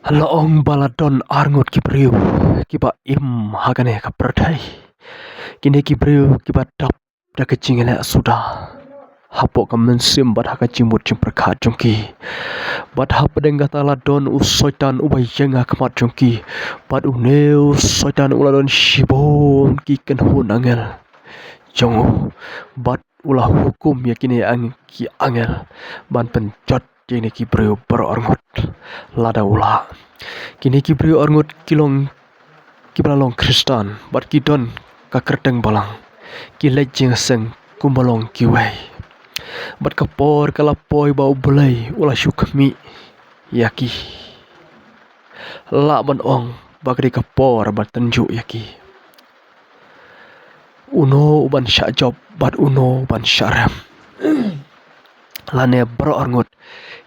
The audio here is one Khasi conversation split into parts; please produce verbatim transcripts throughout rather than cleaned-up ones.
La ong ba la don arngut ki briew kiba im ha kane ka pyrthei. Kine ki briew kiba dap da ka jingïaleh suda hapoh ka mynsiem bad ha ka jingmut jingpyrkhat jong ki. Bad hapdeng kata la don u Soitan uba ïeng ha khmat jong ki. Bad une u Soitan u la don shibun ki kynhun angel jong u. Bad u la hukum ïa kine ang-, ki angel ban pynjot ïa kine ki briew baroh arngut lada u lah. Kine ki briew arngut ki long kiba la long Khristan bad ki don ka kyrteng balang. Ki leit jingïaseng kumba long kiwei. Bad ka por ka la poi ba U Blei u la shu khmih ïa ki. Lah ban ong ba ka dei ka por ban tynjuh ïa ki. Uno uban shah jop bad uno uban shah rem. Lane baroh arngut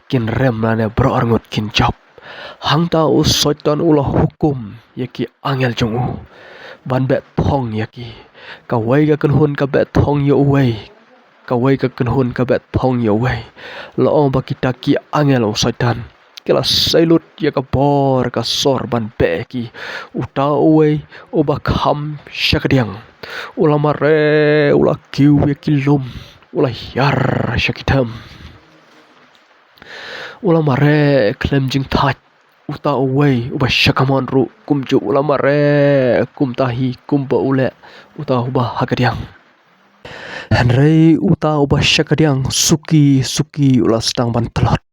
kin rem lane baroh arngut kin jop. Hangta u Soitan u la hukum ïa ki angel jong u ban beh thong ïa ki. Kawei ka kynhun ka beh thong ïa uwei. Kawei ka kynhun ka beh thong ïa uwei. La ong ba kita ki angel u Soitan ki la sei lut ïa ka bor ka sor ban beh ïa ki. Uta uwei uba kham sha ka diang u la mareh, u la kiew ïa ki lum, u la hiar sha ki them. U la mareh khlem jingthait. Uta uwei uba sha kamon ruh kumjuh u la mareh kumta hi kumba u leh uta uba ha ka diang. Hynrei uta uba sha ka diang suki suki u la sdang ban tlot.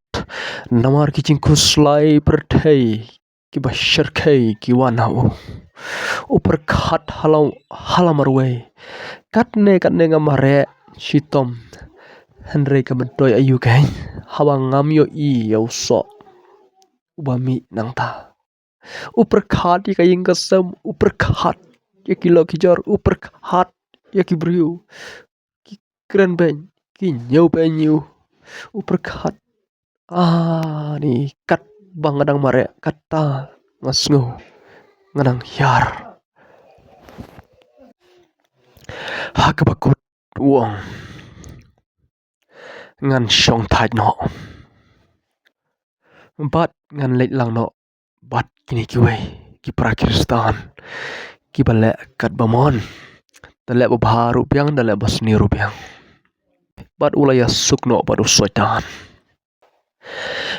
Namar ki jingkhuslai pyrthei kiba shyrkhei ki wan ha u. U pyrkhat ha la, ha la marwei. Katne katne nga mareh shitom. Hynrei ka myntoi aïu kein haba ngam ïohi ïa u soh uba mih nangta. U pyrkhat ïa ka ïing ka sem, u pyrkhat ïa ki lok ki jor, u pyrkhat ïa ki briew ki kren beiñ, ki ñiew beiñ ïa u. U pyrkhat, ani katba nga dang mareh kata nga sngew nga dang hiar. Ha kaba kut u ong, ngan shong thait noh bad ngan leit lang noh bad kine kiwei ki para Khristan kiba leh katba mon. Da leh babha ruh biang, da leh basniew ruh biang. Bad u la ïasuk noh bad u Soitan.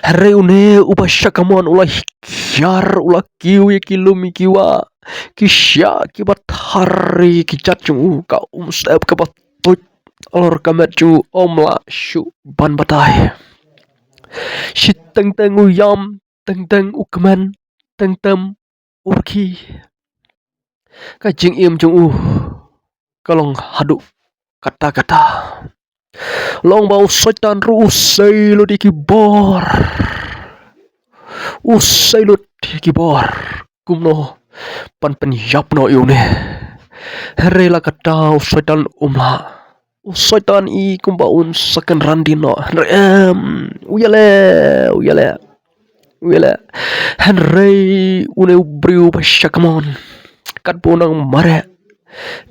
Hynrei une uba sha kamon u la hiar, u la kiew ïa ki lum ïa ki wah, ki shiah kiba thar ïa ki jait jong u, ka umsyep kaba tuid halor ka met jong u, um lah shuh ban batai. Shi teng teng u ïam, teng teng u kmen, teng teng u rkhie. Ka jingim jong u ka long haduh katta katta. La ong ba u Soitan ruh u sei lut ïa ki bor. U sei lut ïa ki bor kumno ban pynïap noh ïa une. Hynrei la katta u Soitan um lah. U Soitan i kumba un sa kynran dien noh. Hynrei em, u ïaleh, u ïaleh, u ïaleh. Hynrei une u briew ba sha kamon, katba u nang mareh,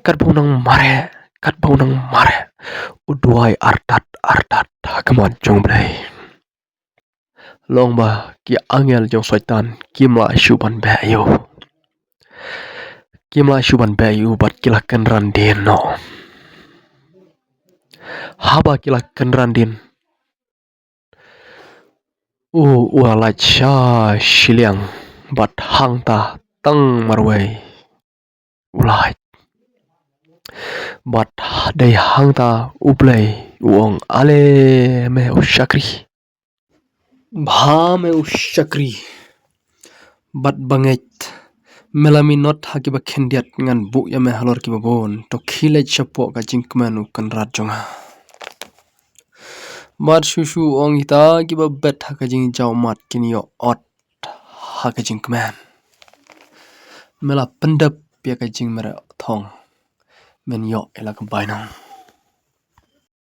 katba u nang mareh, katba u nang mareh, u duwai artat artat ha khmat jong U Blei. La ong ba ki angel jong Soitan kim lah shuh ban beh ïa u. Kim lah shuh ban beh ïa u bad ki la kynran dien noh. Haba ki la kynran dien, u, u la lait sha shiliang bad hangta tang marwei u lait. Bad dei hangta U Blei u ong, ale me u shakri. Bha me u shakri bad bangeit. Me la minot ha kiba khyndiat, ngan buh ïa me halor kiba bun. To khie leit shapoh ka jingkmen u kynrad jong nga. Bad shuh shuh ong, kita kiba bet ha ka jingjaw mat kin ïoh ot ha ka jingkmen. Me la pyndep ïa ka jingmareh thong, men ïoh ïa la ka bainong.